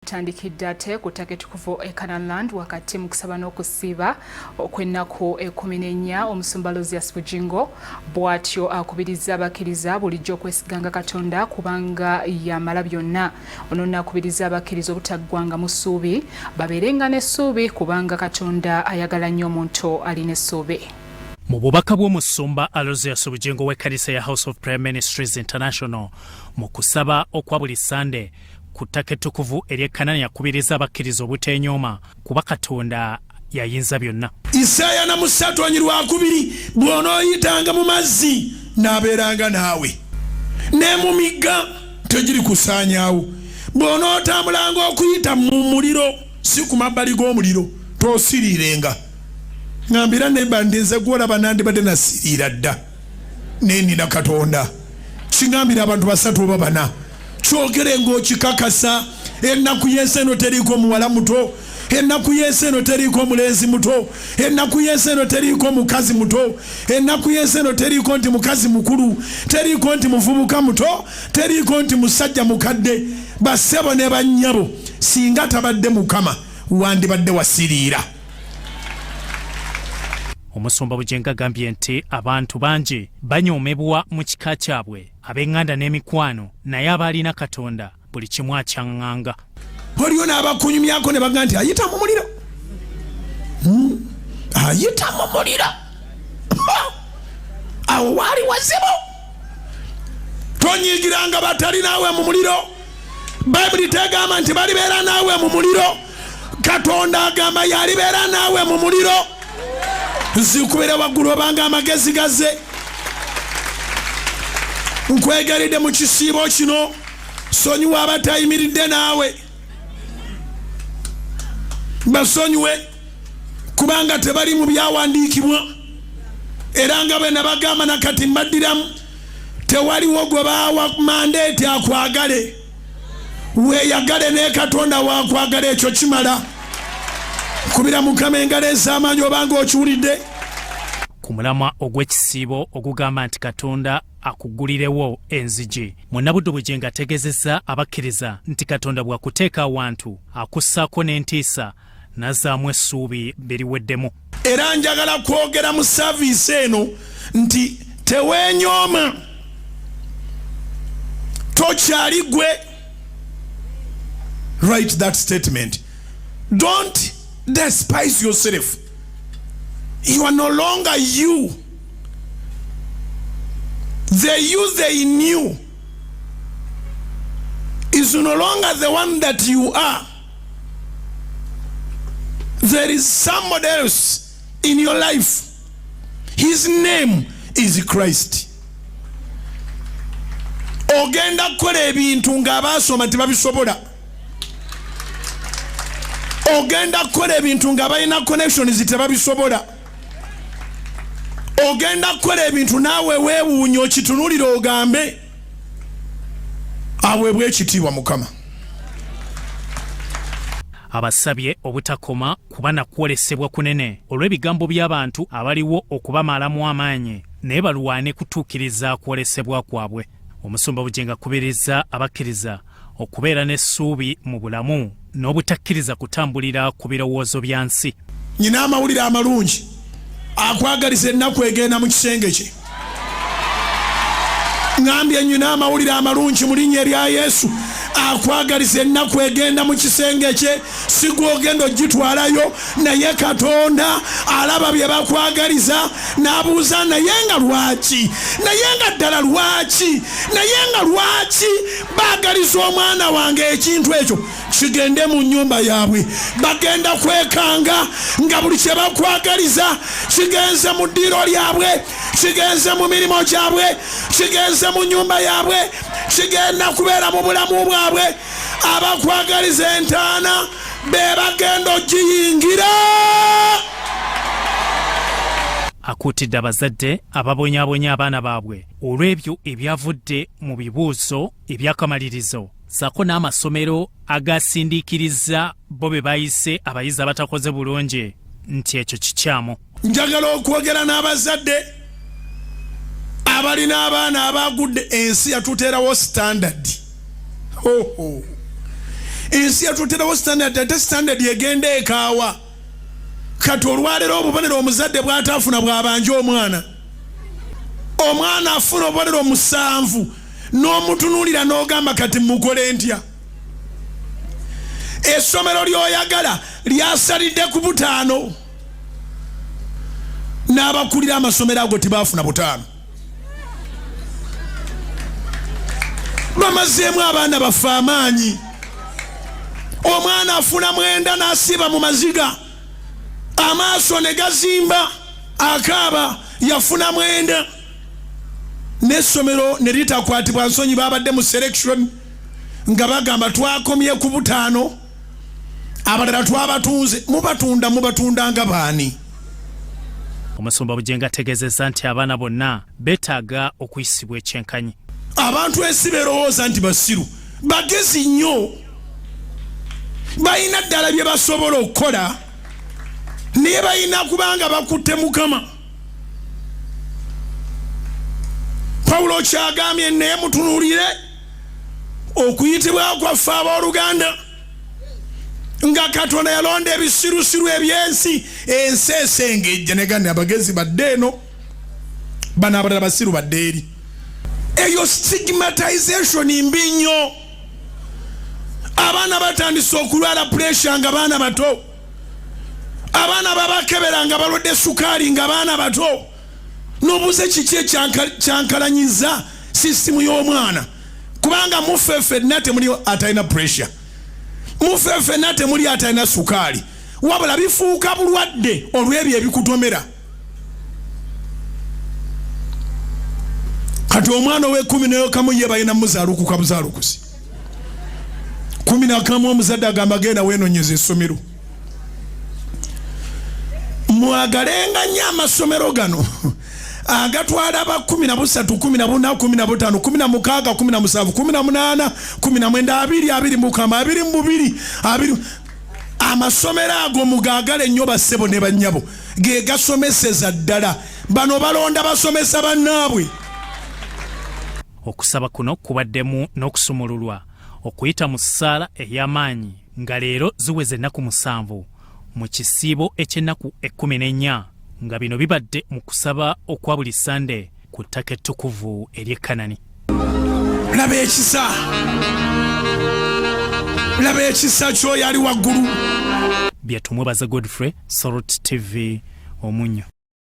Tandikidde ate ku ttaka ettukuvu e Canaanland wakati mu kusaba n'okusiiba okw'ennaku 14. Omusumba Aloysius Bugingo bw'atyo akubirizza abakkiriza bulijjo okwesiganga Katonda kubanga y'amala byonna. Ono nno akubirizza abakkiriza obutaggwangamu ssuubi, babeerenga n'essuubi kubanga Katonda ayagala nnyo omuntu alina essuubi. Mu bubaka bw'omusumba Aloysius Bugingo w'ekkanisa ya House of Prayer Ministries International mu kusaba okwa buli Ssande ku ttaka ettukuvu ery'e Kanani yakubiriza abakkiriza obuteenyooma kuba Katonda yayinza byonna. Isaaya na musatu onyi lwakubiri, bw'onooyitanga mu mazzi naabeeranga naawe, ne mu migga tegirikusaanyaawo. Bw'onootambulanga okuyita mu muliro, si ku mabbali g'omuliro, toosiriirenga. Ŋambira nemba ndi nze gw'olaba nandibadde nasiriira dda, naye nina Katonda. Kiŋambira abantu basatu oba bana. Kyogere ng'okikakasa. Ennaku y'ensi eno teriiko muwala muto, ennaku y'ensi eno teriiko mulenzi muto, ennaku y'ensi eno teriiko mukazi muto, ennaku y'ensi eno teriiko nti mukazi mukulu, teriiko nti muvubuka muto, teriiko nti musajja mukadde. Bassebo ne bannyabo, singa tabadde Mukama, wandibadde wasiriira. Omusumba Bugingo agambye nti abantu bangi banyoomebwa mu kika kyabwe, ab'eŋŋanda n'emikwano, naye abaalina Katonda buli kimu akyaŋŋanga. Waliyo n'abakunyumyako ne bagamba nti ayita mu muliro, ayita mu muliro, awo waali wazibu. Tonyiigiranga batali naawe mu muliro. Bayibuli tegamba nti balibeera naawe mu muliro. Katonda agamba yalibeera naawe mu muliro. Nzikubira waggulu obanga amagezi gaze. Nkwegaridde mu kisiibo kino, sonyiwa abatayimiridde naawe, basonyiwe kubanga tebali mu byawandiikibwa. Era nga bwe nabagamba na kati mbaddiramu, tewaliwo gwe baawa mandeeti akwagale. Weeyagale ne Katonda wakwagala, ekyo kimala. Kubira Mukama engalo ez'amaanyi obanga okiwulidde. Ku mulamwa ogw'ekisiibo ogugamba nti Katonda akugulirewo enzigi, Munnabuddu Bugingo ategeezezza abakkiriza nti Katonda bw'akuteeka awantu akussaako n'entiisa n'azzaamu essuubi biriweddemu. Era njagala kwogera mu saaviisi eno nti teweenyooma, tokyali gwe. Write that statement. Don't despise yourself. You are no longer you. The you they knew is no longer the one that you are. There is somebody else in your life. His name is Christ. Ogenda kukola ebintu ng'abaasoma tebabisobola. Ogenda kukola ebintu nga balina connections tebabisobola. Ogenda kukola ebintu naawe weewuunya, okitunulire ogambe aweebwe ekitiibwa Mukama. Abasabye obutakoma kuba na kwolesebwa kunene olw'ebigambo by'abantu abaliwo okubamalamu amaanyi, naye balwane kutuukiriza kwolesebwa kwabwe. Omusumba Bugingo akubiriza abakkiriza okubeera n'essuubi mu bulamu n'obutakkiriza kutambulira ku birowoozo bya nsi. Nyina amawulire amalungi, akwagaliza ennaku egenda mu kisenge kye. Ŋambye nyina amawulire amalungi mu linnya erya Yesu, akwagaliza ennaku egenda mu kisenge kye. Si gw'ogenda ogitwalayo, naye Katonda alaba bye bakwagaliza n'abuuza, naye nga lwaki? Naye nga ddala lwaki? Naye nga lwaki baagaliza omwana wange ekintu ekyo? Kigende mu nnyumba yaabwe. Bagenda kwekanga nga buli kye bakwagaliza kigenze mu ddiiro lyabwe, kigenze mu mirimu gyabwe, kigenze mu nnyumba yaabwe, kigenda kubeera mu bulamu bwabwe. Abakwagaliza entaana be bagenda ogiyingira. Akuutidde abazadde ababonyaabonya abaana baabwe olw'ebyo ebyavudde mu bibuuzo eby'akamalirizo, ssaako n'amasomero agasindiikiriza bo be bayise abayizi abatakoze bulungi nti ekyo kikyamu. Njagala okwogera n'abazadde abalina abaana abagudde. Ensi yatuteerawo standard. Hoho. Ensi yatuterawo standard, ate standard egenda ekaawa. Kati olwaleero obubonero omuzadde bw'ataafuna bw'abanja omwana. Omwana afuna obubonero 7 n'omutunuulira n'ogamba kati mukole ntya? Essomero ly'oyagala lyasalidde ku 5, n'abakulira amasomero ago tebaafuna 5. Bamazeemu abaana baffe amaanyi. Omwana afuna 9 n'asiiba mu maziga, amaaso ne gazimba, akaaba yafuna 9. N'essomero ne litakwatibwa nsonyi, babadde mu selection nga bagamba twakomye ku 5, abalala twabatunze. Mubatunda, mubatunda nga baani? Omusumba Bugingo ategeezezza nti abaana bonna beetaaga okuyisibwa ekyenkanyi. Abantu ensi berowooza nti basiru, bagezi nnyo, balina ddala bye basobola okukola, naye balina kubanga bakutte Mukama. Pawulo kyagambye, naye mutunuulire okuyitibwa kwaffe abooluganda, nga Katonda yalonda ebisirusiru eby'ensi, ensi esengejja negandi abagezi badde eno, bano abalala basiru badde eri. Eyo stigmatization mbi nnyo. Abaana batandise okulwala pressure nga baana bato, abaana babakebera nga balwadde sukaali nga baana bato. N'obuuze kiki ekyankalanyiza sisitimu y'omwana, kubanga muffe ffenna temuli atalina pressure, muffe ffenna temuli atalina sukaali, wabula bifuuka bulwadde olw'ebyo ebikutomera. Kati omwana ow'ekumi n'ekamu ye balina muzaalukuka buzaalukusi. 11 omuzadde agamba genda weenonyeza essomero. Mwagalenga nnyo amasomero gano agatwala ba 13, 14, 15, 16, 17, 18, 19, 20, 21, 22, 20. Amasomero ago mugaagale nnyo bassebo ne bannyabo, ge gasomeseza ddala. Bano balonda basomesa bannaabwe. Okusaba kuno kubaddemu n'okusumululwa okuyita mu ssaala ey'amaanyi nga leero ziweze ennaku 7 mu kisiibo eky'ennaku 14, nga bino bibadde mu kusaba okwa buli Ssande ku ttaka ettukuvu ery'e Kanani. Laba ekisa, laba ekisa ky'oyo ali waggulu. Byatumwebaza Godfrey, Salt TV, Omunnyo.